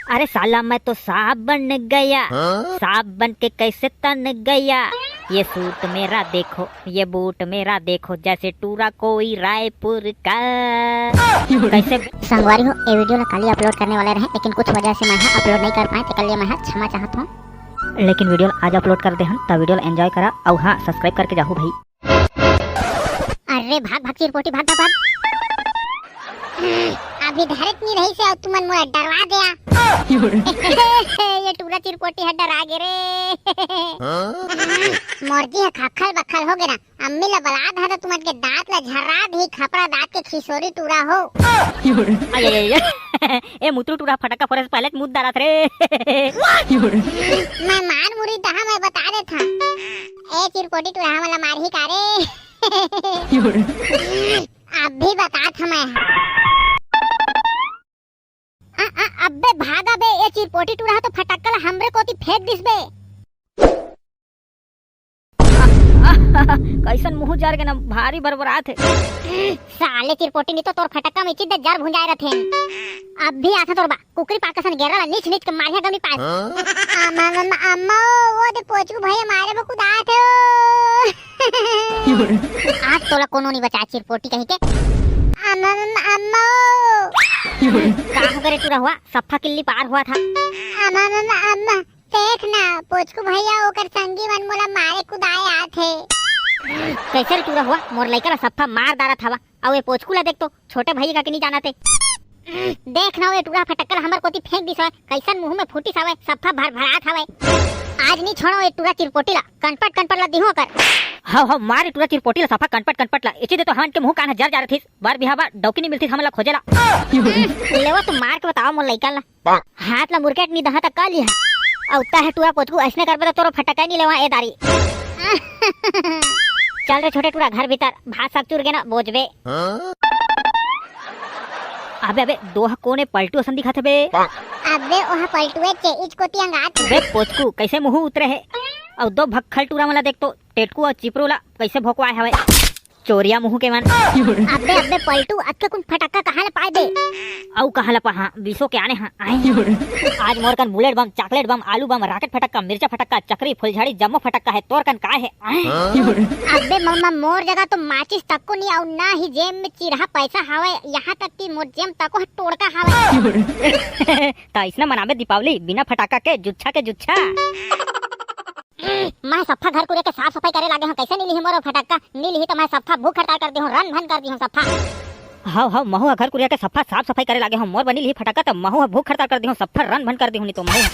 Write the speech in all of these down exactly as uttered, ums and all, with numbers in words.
अरे साला, मैं तो सांप बन गया। हाँ? सांप बन के कैसे तन गया? ये सूट मेरा देखो, ये बूट मेरा देखो, जैसे टूरा कोई रायपुर का। कैसे? संगवारी हो, ये वीडियो ला काली अपलोड करने वाले रहे, लेकिन कुछ वजह से मैं हा अपलोड नहीं कर पाए, तेकर लिए मैं हा क्षमा चाहत हूँ। लेकिन वीडियो ला आज अपलोड कर दे हन, त वीडियो ला एंजॉय करा, अउ हाँ, सब्सक्राइब करके जाहू भाई। अरे भाग भाग चिरपोटी, भाग भाग भाग। अभी धरत नहीं रही से, अउ तुमन मोला डरवा दे आ। ये टूरा चिरपोटी ह डरा गे रे। मोर जी ह खखल बखल हो गे ना, अम्मी ला बला धा त तुमन के दांत ला झर्रा दी, खपरा दांत के खिसोरी टूरा हो। अय, अय, अय, अय। ए मुतरू टूरा, फटक्का फोरे से पहले मुद डारत रे। मैं मान मुरी तहा मैं बता देत हा। ए चिरपोटी टूरा, हमला मारही का रे? अभी बतात हंव मैं। आ, आ, अब्बे भागा बे, ए चिरपोटी टूरा ह तो फटक्का ला हमरे कोती फेंक दिस बे। कैसन मुंह जर के ना भारी बरबरात हे। साले चिरपोटी, नी तो तोर फटक्का में चिद्दे जर भुंजाए रथे। अभी आथा तोर बा। कुकरी पाक असन गेरा ला नीच नीच के मारिया गमी पास। हाँ? अम्मा, अम्मा, अम्मा, ओ, ओ दे पोचकू भैया मारे बर कुदात हे ओ। आज तोला कोनो नहीं बचा चिरपोटी कही के। अम्मा, अम्मा, अम्मा, ओ। का हो गे रे टूरा हुआ? सफ्फा किल्ली पार हुआ था। अम्मा, अम्मा, अम्मा, देख ना, पोचकू भैया ओकर संगी मन मोला मारे कुदाए आत हे। कैसे रे टूरा हुआ? मोर लइका ला सफ्फा मार डारत हवा। अउ ए पोचकू ला देख तो, छोटे भैया का के नी जानत हे। देख ना, ए टूरा फटक्का ला हमर कोती फेंक दिस हवय, कैसन मुंह में फूटिस हवय, सफ्फा भरभरात हवय। आज नी छोड़ो ए टूरा चिरपोटी ला, कनपट कनपट ला दिहूं ओकर। हव हव, मार ए टूरा चिरपोटी ला सफ्फा कनपट कनपट ला, एची दे तो हमन के मुंह कान ह जर जा रथिस, बर बिहाव डौकी नी मिलतिस हमन ला खोजे ला। लेवा तो मार के बतावा मोर लइका ला। हाथ ला मुरकेट नी दहा त का लिहा? अउ तहे टूरा पोचकू अइसने करबे त तोरो फटक्का नी लेवा ए दारी। चल रे छोटे टूरा घर भीतर, भात साग चुर गे ना बोजबे। हाँ? अबे अबे दोहा कोने पलटू असन दिखत हे बे? अबे ओहा पलटुए चे इच कोती अंगात। बे पोचकू कैसे मुंह उतरे हे? अउ दो भक्खल टूरा मन ला देख तो, टेटकू अउ चिपरू ला कैसे भोकवाए हवय। चोरिया मुंह के मन। अबे, अबे पलटू, अतके कुन फटक्का कहाँ ले पाए बे? अउ कहाँ ले पहा, बीसो के आने हा, आए। आज मोर कन बुलेट बम, चॉकलेट बम, आलू बम, राकेट फटक्का, मिर्चा फटक्का, चकरी, फुलझड़ी, जम्मो फटक्का हे, तोर कन काय हे, आए। अबे मम्मा, मोर जगह तो माचिस तको नहीं, अउ ना ही जेब में चिरहा पैसा हावय, यहाँ तक कि मोर जेब तको ह टोड़का हावय। त अइसना मनाबे दीपावली, बिना फटाका के, जुच्छा के जुच्छा। मैं सफ्फा घर कुरिया के साफ सफाई करे लागे हूँ, कैसे नी लिही मोर फटक्का? नी लिही तो मैं सफ्फा भूख हड़ताल कर दिहूँ, रन भन कर दिहूँ सफ्फा। हव हव, महू ह घर कुरिया के सफ्फा साफ सफाई करे लागे हूँ, मोर बनी लिही फटक्का तो महू ह भूख हड़ताल कर दिहूँ, सफ्फा रन भन कर दिहूँ, नी तो महू ह।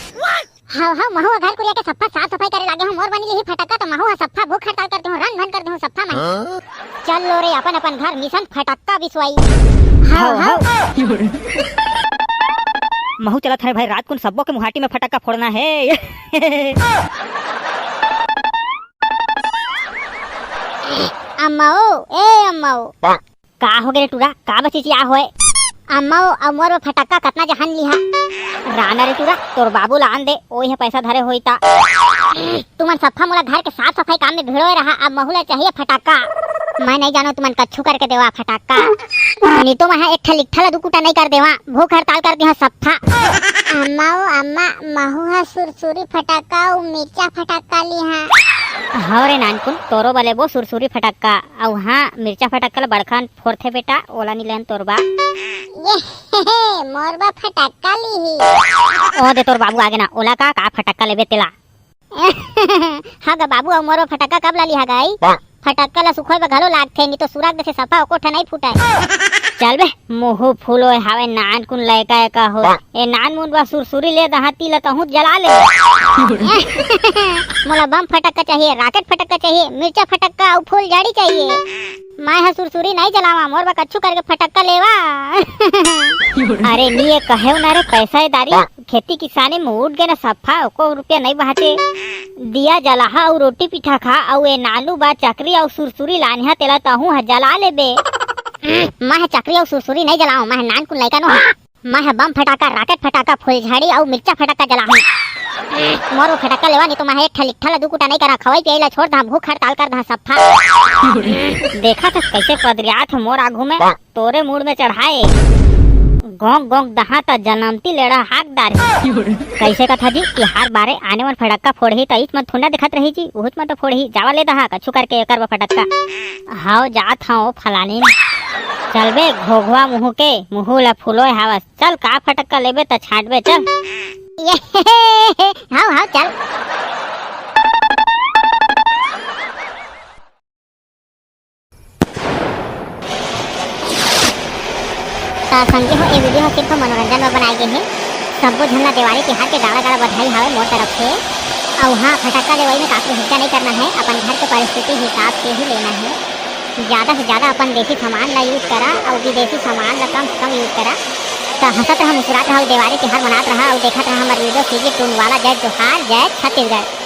हव हव, महू ह घर कुरिया के सफ्फा साफ सफाई करे लागे हूँ, मोर बनी लिही फटक्का तो महू ह सफ्फा भूख हड़ताल कर दिहूँ, रन भन कर दिहूँ सफ्फा मैं। हाँ? चल लो रे अपन अपन घर, मिशन फटक्का बिसवाई। हव हव। महू चलत हरे भाई, रात कुन सब्बो के मुहाटी में फटक्का फोड़ना हे। अम्मा ओ, ए अम्मा ओ। का हो गे रे टूरा, का बचिचिया होय? अम्मा ओ, अउ मोर फटक्का कतना जहन लिहा? राना रे टूरा, तोर बाबू ला आन दे, ओही पैसा धरे होई ता। तुमन सफ्फा मोला घर के साफ सफाई काम में भिड़ोए रहा, अब महू ला चाहिए फटक्का। मैं नहीं जानो तुमन कच्छु करके देवा फटक्का। नी तो मैं एक ठा लिट्ठा ला दू कुटा नहीं कर देवा, भूख हड़ताल कर दिहा सफ्फा। अम्मा ओ अम्मा, महू हा सुरसुरी फटक्का अउ मिर्चा फटक्का लिहा। हव रे नानकुन, तोरो बले बो सुरसुरी फटक्का, अउ हाँ मिर्चा फटक्का ला बड़खन फोरथे बेटा, ओला नी लेन तोर बा। ये मोर बा फटक्का लिही। ओ दे तोर बाबू आगे ना, ओला का, का फटक्का लेबे तेला। हाँ गा बाबू, अउ मोर बा फटक्का कब ला लिहा गई? फटक्का ला सुखोय बा घलो लागथे, नी तो सुराग देथे सफा, एको ठा नहीं फुटाय। चल बे, मुहू फूलोय हावे नानकुन लइका एका हो। ए नानमुन बा सुरसुरी ले दहा ती ला तहूँ जला ले। मोला बम फटक्का चाहिए, राकेट फटक्का चाहिए, मिर्चा फटक्का अउ फूलझड़ी चाहिए। मैं ह सुरसुरी नहीं जलावा, मोर बा कच्छु करके फटक्का लेवा। अरे नी ये कहेव ना रे, पैसा ए दारी, खेती किसानी में उठ गे ना सफा, एको रुपया नहीं बाचे। दिया जलाहा अउ रोटी पीठा खा, अउ ए नानू बा चकरी अउ सुरसुरी लानिहा तेला तहूँ ह जला लेबे। मैं ह चकरी अउ सुरसुरी नहीं जलाओ, मैं ह नानकुन लइका नो। मैं ह बम फटाका, राकेट फटाका, फुलझड़ी अउ मिर्चा फटाका जलाहूँ। मोर वो फटाका लेवा, नहीं तो मैं ह एक ठा लिट्ठा ला दू कुटा नहीं करा, खवाई पियाई ला छोड़ दहा, भूख हड़ताल कर दहा सफ्फा। देखा थस कैसे पदरियात हे मोर आगू में, तोरे मूड़ में चढ़ाए। गोंक गोंक दहा त जनमती लेड़ा हाक डारही। कइसे कथा जी, तिहार बारे आने मन फटक्का फोड़ही त इच मन थोड़ा दिखत रही जी, उहुच मन तो फोड़ही, जावा ले दहा कछु करके एकर बर फटक्का। हाव जात हव फलानी। चल बे घोघवा मुहू के, मुहू ला फुलोय हावस, चल का फटक्का लेबे त छाटबे, चल। ये, हाव, हाव, चल। त संगी हो, ए वीडियो ह सिर्फ मनोरंजन बर बनाए गे हे। सब्बो झन ला देवारी तिहार के गाड़ा गाड़ा बधाई हावय मोर तरफ से। अउ हाँ, फटक्का लेवई में काकरो हिचका नइ करना हे, अपन घर के परिस्थिति हिसाब से ही लेना हे। ज्यादा से ज्यादा अपन देसी सामान ला यूज करा अउ विदेशी सामान ला कम से कम यूज करा। त हंसत रहा, मुस्कुरात रहा, अउ देवारी तिहार मनात रहा अउ देखत रहा हमर वीडियो। सीजी टून वाला जय जोहार, जय छत्तीसगढ़।